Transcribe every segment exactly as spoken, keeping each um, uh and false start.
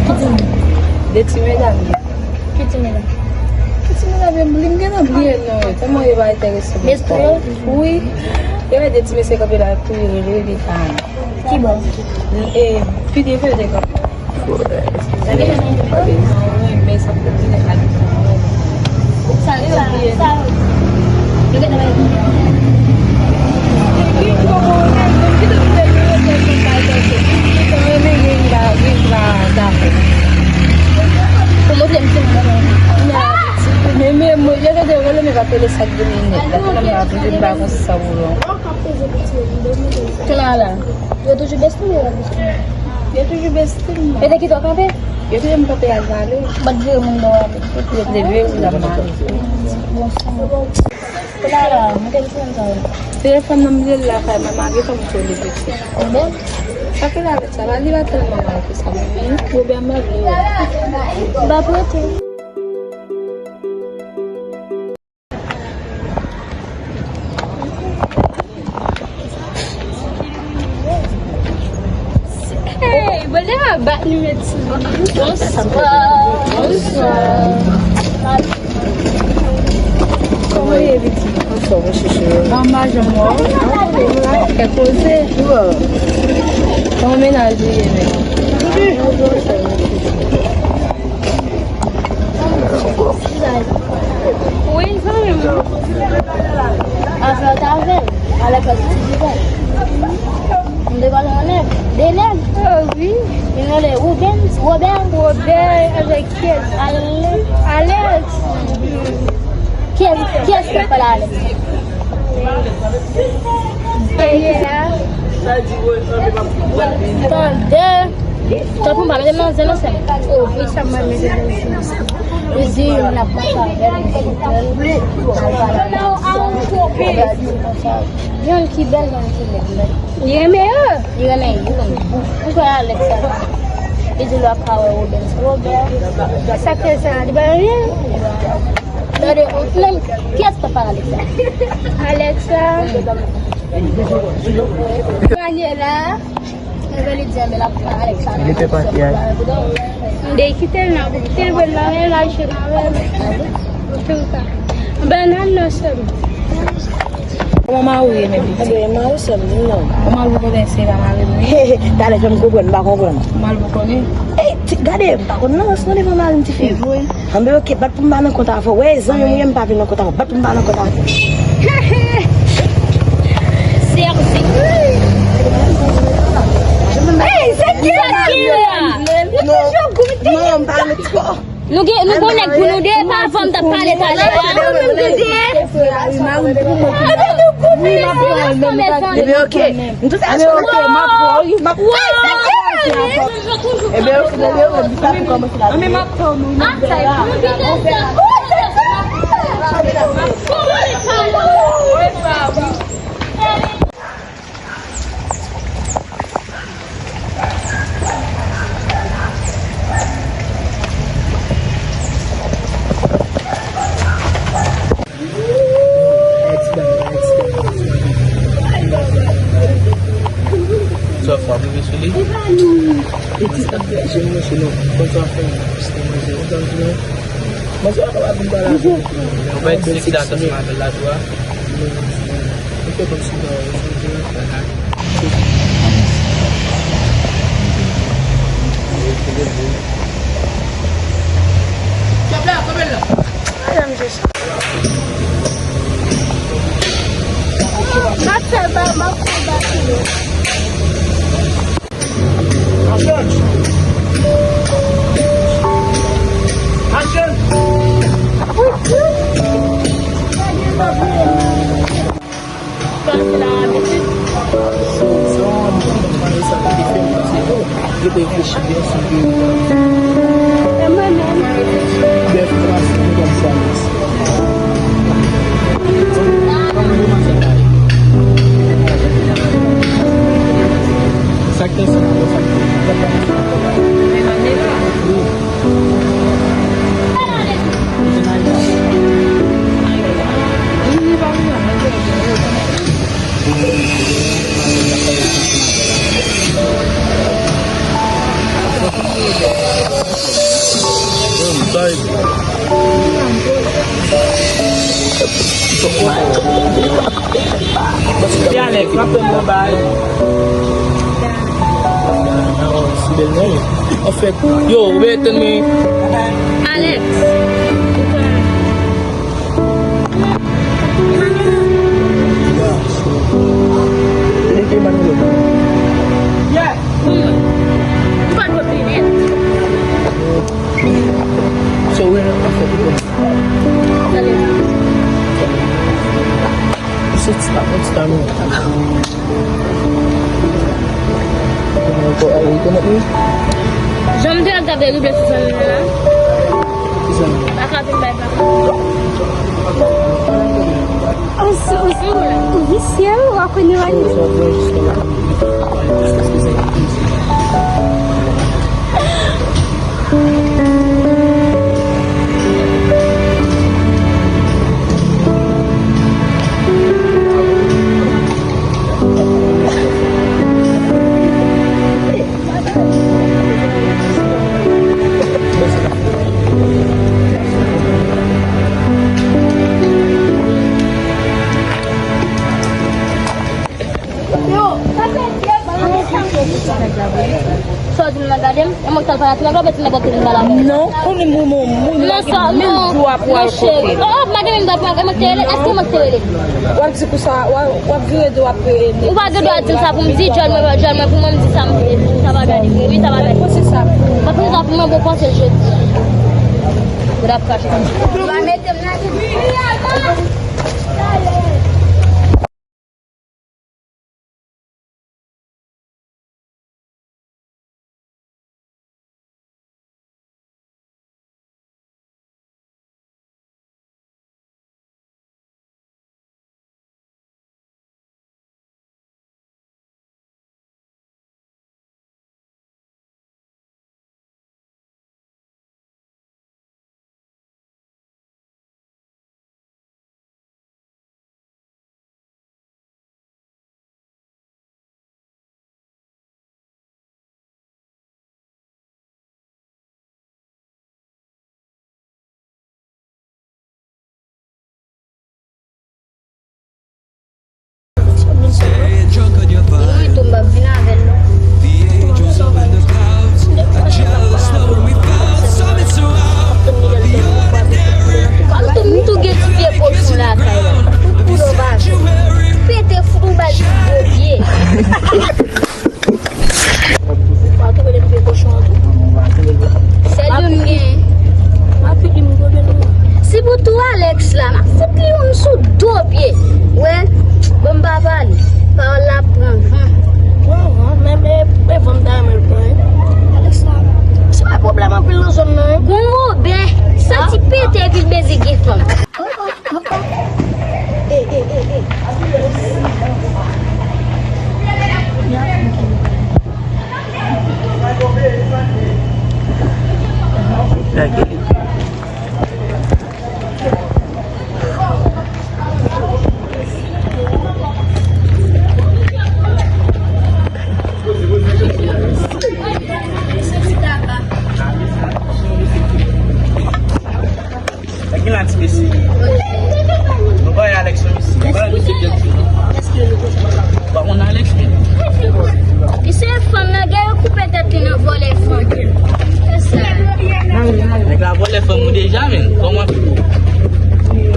De ti medam. Ki ti medam? Ki ti medam, yo, li m gentan bliye non yo. Tèlman yo pa enterese mwen. Mesye yo? Wi. Yo wè de ti mesye kanpe la, tou yo rele, rele pa. Ki bò? E, pi devyen yo te kanpe. Sa, sa, sa. Pou montre m si m bon. Men, men, mwen, yo te rele m, pa tele sa k gen minit. Gade nan m pa vle m pa konn sa pou yo. Kounye a la. Yo toujou bèste m, yo la bèste m. Yo toujou bèste m. Yo te kite w kanpe? Yo kite m kanpe al pale. Bat vire moun bò a. Yo te vire moun la male. Bon, sa. Kounye a la, mwen te di sa. Telefòn nan m li lakay mwen, malgre kòm tou li piti. Ou bèl? Sa ki la avèk sa, li pa tèlman mal ke sa, men pwoblèm nan vle. M pa prete. Hey, bon, lè a bat nou met sou li. Bonswa. Bonswa. Kòman w ye, pitit? Anfòm, wi, chouchou. Anba janm wè w. Kèk koze. Kòman mennaj ou ye, menm? Wi, zanmi m. Afè w t avè l. Alè fè ti divè. M te pale yon nèg. De nèg. Oh, wi. Li rele Rubens, Robert. Robert avèk kiyès? Alex. Alex. Kiyès, kiyès ki ap pale Alex? Tande. Tanpri, pa mete m nan zen non, sè m. Oh, wi, sa mwen mete nan zen. Li di, m ap mache avè l, m sou tèl. Yon ki bèl, yon ki lèd. Li renmen yo? Li renmen yo. Ou kwè Alex sa? Li di l ap ka wè Robert. Robert. Sa k fè sa? Li pa renmen? Tande, ou menm, kiyès k ap pale Alex sa? Alex sa. Manye la. Mwen vle di, men l ap pran Alex la. Li te pati a. M te kite l nan, pou kite l, pou l la, men l al jwe nan avè l. Antouka. Bannann nan sèlman. Kòman mari w ye menm, pitit? Ebyen, mari w sèl li non. Ou mal pou konnen se pa mari m wi. Talè, jan m konprann, m pa konprann. Ou mal pou konnen? Ey, ti, gade, m pa konn nan rans nan devan mari m, tifi. Anben, oke, bat pou m pa nan kont avè w. Wè, zanmi m ou ye, m pa vin nan kont avè w. Bat pou m pa nan kont avè w. Sèzi. Ey, se ki la? Non, non, m pa met tro. Nou gen, nou gon nèg pou nou de, pa fè m t ap pale talè a. Ebyen, oke. M tout a. Ebyen, oke, m ap pran, wi, m ap pran. Ebyen, oke, ebyen, oke, m ap pran. Anben, m ap pran, wi, m ap pran. Sa w ap rive sou li? Pitit ap fè jèn manje non. Konn sa w ap fè, manje, konn sa w ap fè. Manje a pa vin pale avè m. Ou pa eksplike sa, sa se madanm la tou a? Ou fè kòmsi w pa wè, ou fè kòmsi w pa wè. M ap fè ba, m ap fè ba kilo. Action! Action! Pase la abitid. Yo te reflechi byen sou peyi a. E mwen menm. Bèf pase nou kòm sa. Sa k te sou sa k te. Ti Alex, m ap tann nan bay. Anfèt, yo, ou byen tann mwen. Alex. Yeah. Hmm. Ou pa dwe plenyen. So, we nan afè pou kòm. Tande. Ou se ti pa, ou ti pa nou. Ou konn al rekonèt nou? Jan m te ap gade rive sou zòn nan la. Ki zòn? Pa ka vin bay pa. Ou, ou, ou visye, ou pa konn yo anyen. Sa w di m nan gade m? E mwen k t al pale a ti nèg la oubyen ti nèg la ki te vin pale avè m? Non, konnen m moun, moun, moun ki menm jou ap pral kote l. Oh, oh, pa gen menm dwa pou mwen, e mwen k te rele, èske mwen k te rele? W ap di konsa, w ap, w ap vire do w ap rele. Ou pa gen dwa di m sa pou m di, djòl mwen, djòl mwen, pou mwen m di sa m vle, sa pa gade m, wi, sa pa gade m. Mwen panse sa pou mwen, bon, panse l jodi. Ou t ap kache. Ou va mete m nan. Mwen tou m p ap vin avè l non. M tou gen ti pye kochon lakay la. Pou, pou yo pa vin. Pete fout ou ba l ti gwo pye. Ou pa twouve lè m pye kochon an tou? Sèl youn m genyen. M ap fini m gode nou. Si pou tou Alex la, m ap fout li youn sou do pye. Wè, bon m pa pale. Pawòl la ap pran van. Pran van? Men e, e van m ta renmen l pran, wi. Alex la, se pa pwoblèm anpil nan zòn nan, wi. Gon Woben, santi pete epi l bezwen gen fanm. Nèg la ti mesye. Nou bay Alex yon mesye. Bay yon mesye tèt. Ou pa konn Alex, men. Misye fanm nan, gen yo koupe tèt li nan vòlè fanm. Se sa. Nèg la vòlè fanm ou deja, men. Kòman?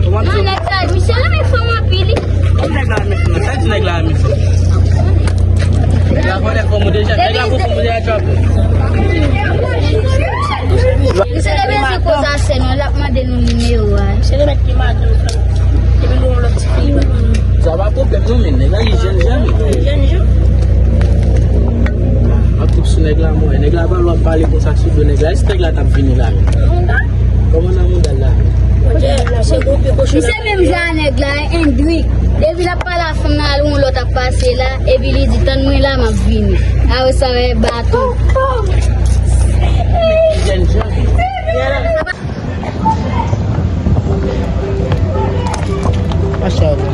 Kòman? Non, nèg la, misye renmen fanm anpil, wi. Kòman nèg la renmen fanm? Sa di nèg la renmen fanm? Nèg la vòlè fanm ou deja. Nèg la pou fanm ou deja, tchòp. Misye te bezwen koz a sè nou, l ap mande nou nimewo a. Se remèd ki madan sa. Epi nou yon lòt ti fi. Sa pa pwoblèm non, men nèg la li jèn jan, men. Jèn jan. M ap trip sou nèg la, mwen. Nèg la pa lwa ap pale konsa sou do nèg la. Èske nèg la t ap vini la, men? Kòman nan mouda l la? Misye menm jan a nèg la, Endrick. Depi l ap pale a fanm nan, al yon lòt ap pase la, epi li di, "Tann mwen la, m ap vini." Apre sa, wè, baton. Jèn jan. Mashallah.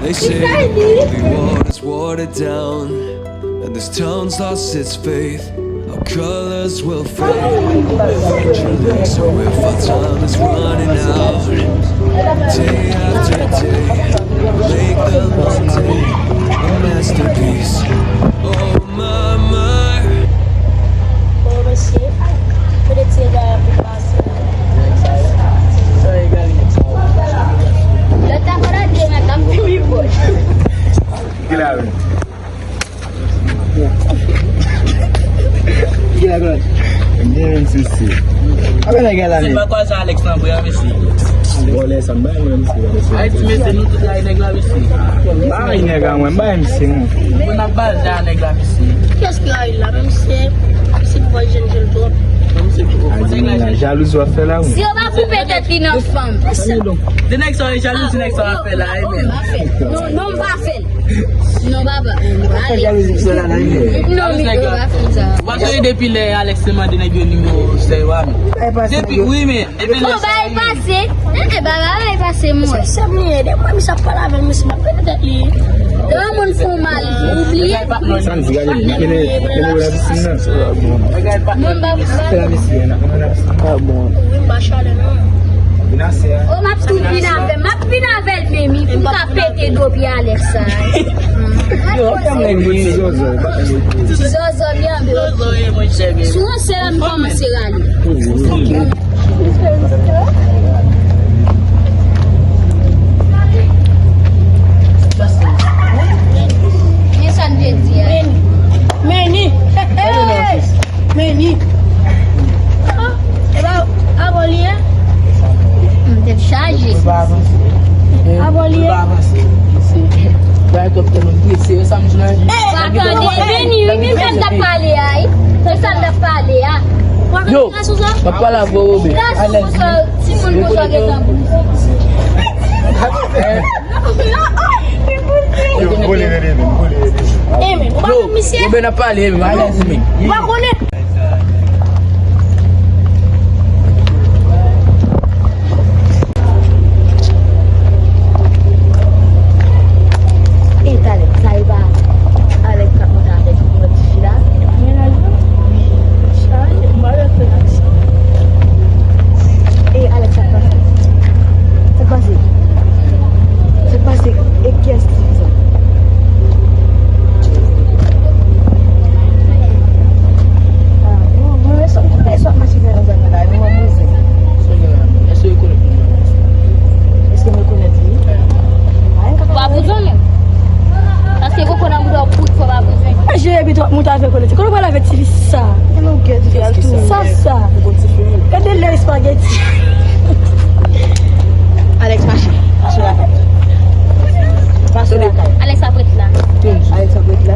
They say holy water's watered down. And this town's lost its faith, our colors will fade eventually. So if our time is running out, day after day, make the mundane a masterpiece. Oh my, my. Lòt la fò nan de mèt, ap fini pwòch. Ki la menm? Ki la menm? Gen menm sisi. Apa nèg la menm? Se pa kwaze Alex nan bra, mesye. Vòlè sa, m bay mwen, mesye, mesye. Ayiti, mesye, nou tout la, nèg la, mesye. M bay nèg la, mwen, m bay misye, non. Moun ap baze a nèg la, mesye. Kiyès ki rayi l la, menm si se, se pou jèn jèn twòp. Jalouzi w ap fè la, wi. Si yo pa koupe tèt li nan fanm. De nèg sa yo jalouzi, nèg sa yo ap fè la, e menm. Non, non, m pa fè l. Non, papa. Alex. Non, mi pa fè sa. Ou pa sonje depi lè Alex te mande nèg yo nimewo sè yo a, men. Depi, wi, men. Bon, bay pase. Eh, eh, bay, bay pase, mwen. Se, se mwen, de mwen, misye ap pale avè m, misye m ap pete tèt li. Lè yon moun fè w mal, ou bliye. Sandy, gade, mete, mete w nan pisin nan. Mwen, m pa, m pa. Fè la, mesye, nan, nan, nan pisin nan. Ah, bon. Wi, m pa chalè, non. Vin asè a. Oh, m ap tou vin avè, m ap vin avè l, menm, pou m ka pete do pye Alex sa. Yo, fè mwen vin. Ti zozo, pa. Ti zozo, li anbe. Zozo, e, mwen, chè, men. Sou yon sèl, m kòmanse rale. Men sa n te di a. Meni. Meni. E pa abò li ye? M tèt chaje. Abò li ye? Bay twòp tèlman prese, yo sa m di la. Pa tande, vini, wi, men sa n t ap pale a, wi. Men sa n t ap pale a. Yo, m ap pale avè w, Wobe. Gason konsa, timoun konsa gentan boule. Yo, boule, rele, men, boule, rele. Yo, Wobe n ap pale, men, alèz, men. Ou pa konnen? E talè, sa e pa Alex k ap monte avèk yon ti fi la? Wi. Sa e, m pa wè fè aksyon. E Alex ap pase. Sa k pase? Sa k pase? E kiyès ki di sa? Ah, bon, bon, e sa, e sa, mache fè nan zòn nan la, e mwen bouzen. Èske w rekonèt moun nan? Èske m rekonèt li? Ou pa bouzen menm. Paske koko nan bouda w poud fò pa bouzen. Mwen jere epi twòp moun ta fè konnen. Konnen pral avè ti fi sa. Sa, sa. Gade lè espageti. Alex mache. Pase lakay. Pase lakay. Alex ap ret la. Alex ap ret la.